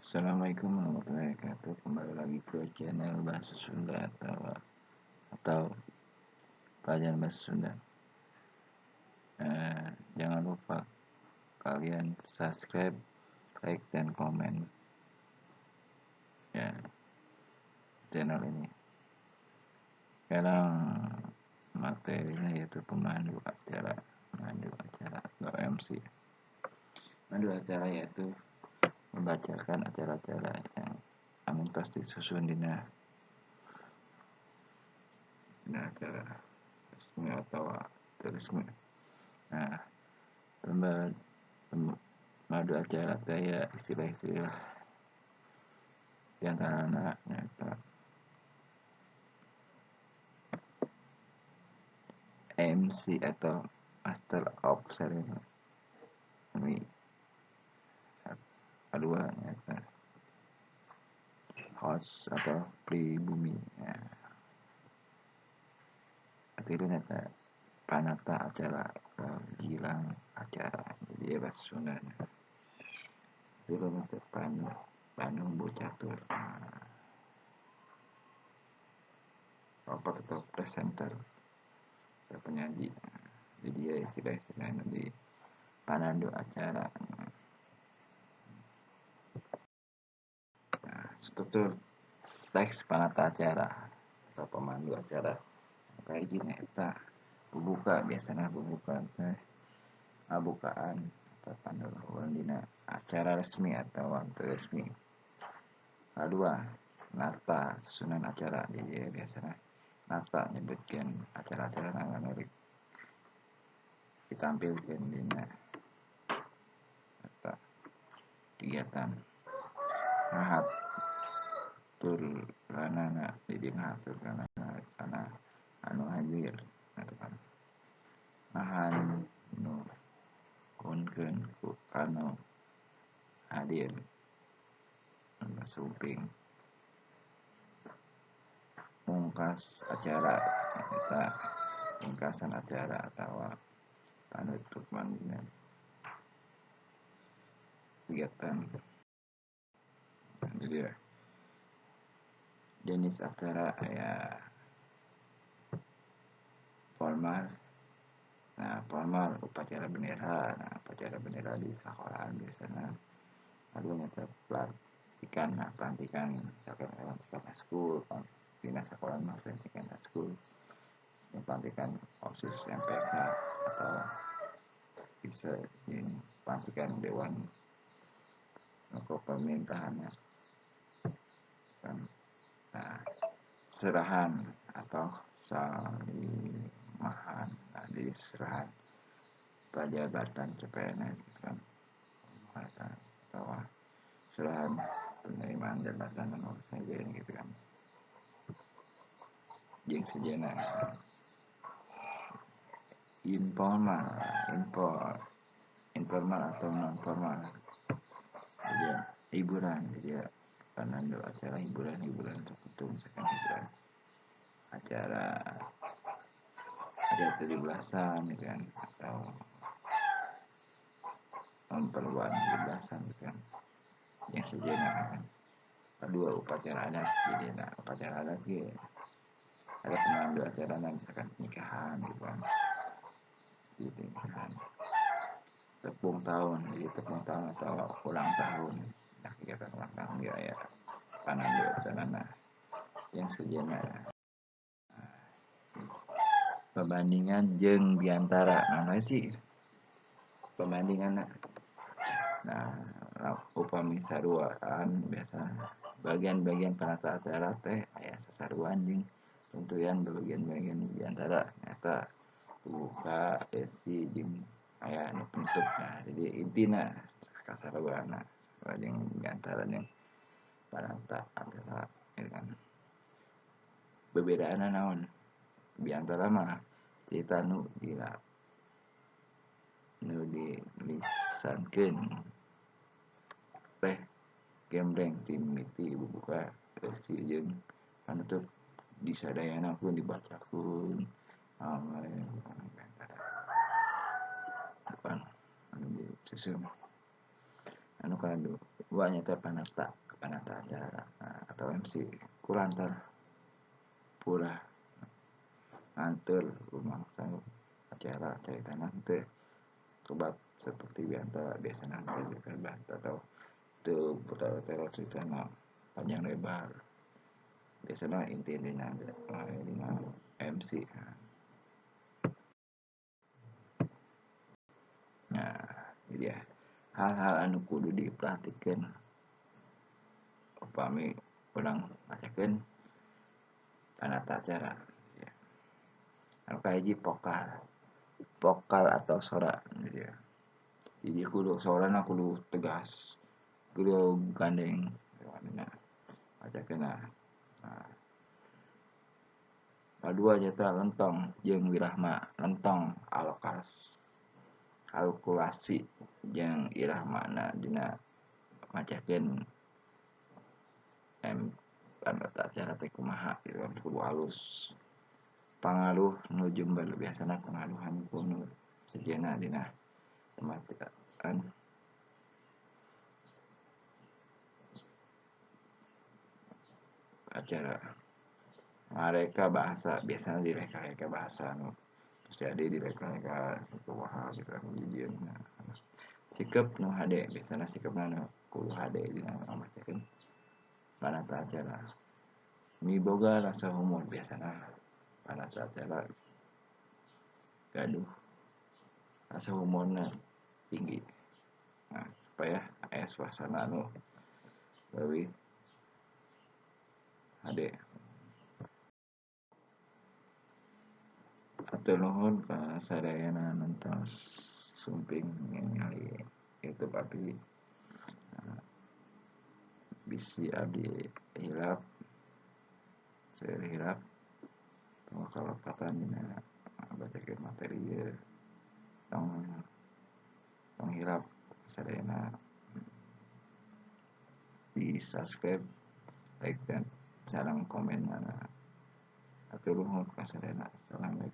Assalamualaikum warahmatullahi wabarakatuh. Kembali lagi ke channel Bahasa Sunda atau pelajaran Bahasa Sunda. Jangan lupa kalian subscribe, like, dan komen ya channel ini. Sekarang materinya yaitu pemandu acara, atau MC. Pemandu acara yaitu membacakan acara-acara yang anu tos disusun dina acara resmi atau resmi. Nah, pemandu acara kayak istilah-istilah di antara nyata MC atau Master of Ceremony, kedua nyata host atau pribumi, ya. Ketiga nyata panata acara atau gilang acara, jadi ya bahasa Sunda. Ketiga nyata panumbu catur, opat atau presenter atau penyaji, jadi ya istilah-istilahnya di panandu acara. Nah, struktur teks panata acara atau pemandu acara kayak gini eta bubuka, biasanya bubuka teh ngabukaan atau panduan dina acara resmi atau waktu resmi. Kedua, nata susunan acara, jadi biasanya nata nyebutkan acara-acara anu ditampilkan dina eta kegiatan ngahaturkeunana, jadi ngahaturkeunana kana anu hadir atau kan nahan nu nuhunkeun ku anu hadir anu sumping. Mungkas acara eta pungkasan acara atawa panutupan dina kegiatan. Jadi ya jenis acara ya formal. Nah, formal upacara bendera. Nah, upacara bendera di sekolahan biasanya. Lalu nyata pelantikan. Nah, pelantikan misalkan pelantikan eskul, dina sekolah mah pelantikan eskul, pelantikan OSIS MPK atau bisa ini pelantikan dewan pemerintahannya. Nah, serahan atau salimahan, nah, jadi serahan pajabatan CPNS gitu kan, atau serahan penerimaan jabatan dan saja gitu kan, jeung sejenna. Informal, informal atau non formal, jadi hiburan, jadi panandu acara hiburan tertentu, misalkan hiburan acara 17-an gitu kan, atau memperluan 17-an gitu kan, yang sejenak kan. Kedua, upacara adat, jadi nah, upacara adat gitu ada pemandu acara misalkan pernikahan gitu kan, jadi pernikahan tepung tahun, jadi tepung tahun atau ulang tahun. Nah, kegiatan ulang tahun ya, ya panandu acara nah yang sejenak. Perbandingan jeung biantara, nah sih perbandingan. Nah, upami saruan biasa bagian-bagian panata acara teh aya sasaruan jeung tuntuyan bagian-bagian biantara nyata buka esi jeung aya anu penutup. Nah, jadi intina kasaruanna jeung biantara jeung panata acara gitu kan. Bebedaanna naon? Biantara mah cerita nu dilisankeun teh gembreng timiti bubuka resi jeung panutup disadayana pun dibacakeun biantara bukan anu disusun. Anu kadua nya teh panata acara atau MC kulantar purah nganteur rumangsa acara caritana teu kebat seperti biasana teu kebat atau teu bertele-tele caritana panjang lebar. Biasana inti-intina dina MC. Nah, jadi ya hal-hal anu kudu diperhatikeun upami urang macakeun panata acara ya. Anu kahiji vokal atau sora gitu ya. Jadi kudu sorana kudu tegas, kudu gandeng dina macakeun. Nah, kadua nyata lentong jeung wirahma, lentong kalkulasi jeung irahmana dina macakeun panata acara teh kumaha gitu kan, kudu halus. Pangaruh nu jember biasana pangaruhan ku nu sejenna dina pembacaan acara. Ngareka bahasa biasana direka-reka bahasa nu jadi direka-reka kumaha gitu kan jijieun. Sikep nu hade biasana sikepna nu kudu hade dina macakeun panata acara. Miboga rasa humor biasana panata acara gaduh rasa humorna tinggi. Nah, supaya aya suasana anu leuwih hade. Hatur nuhun ka sadayana nonton sumping ningali YouTube abdi. Bisi abdi hilap, seueur hilap tong kalepatan dina bacakeun materi ieu. Tong hilap sadayana di subscribe, like, dan sareng komen. Hatur nuhun ka sadayana. Assalamualaikum.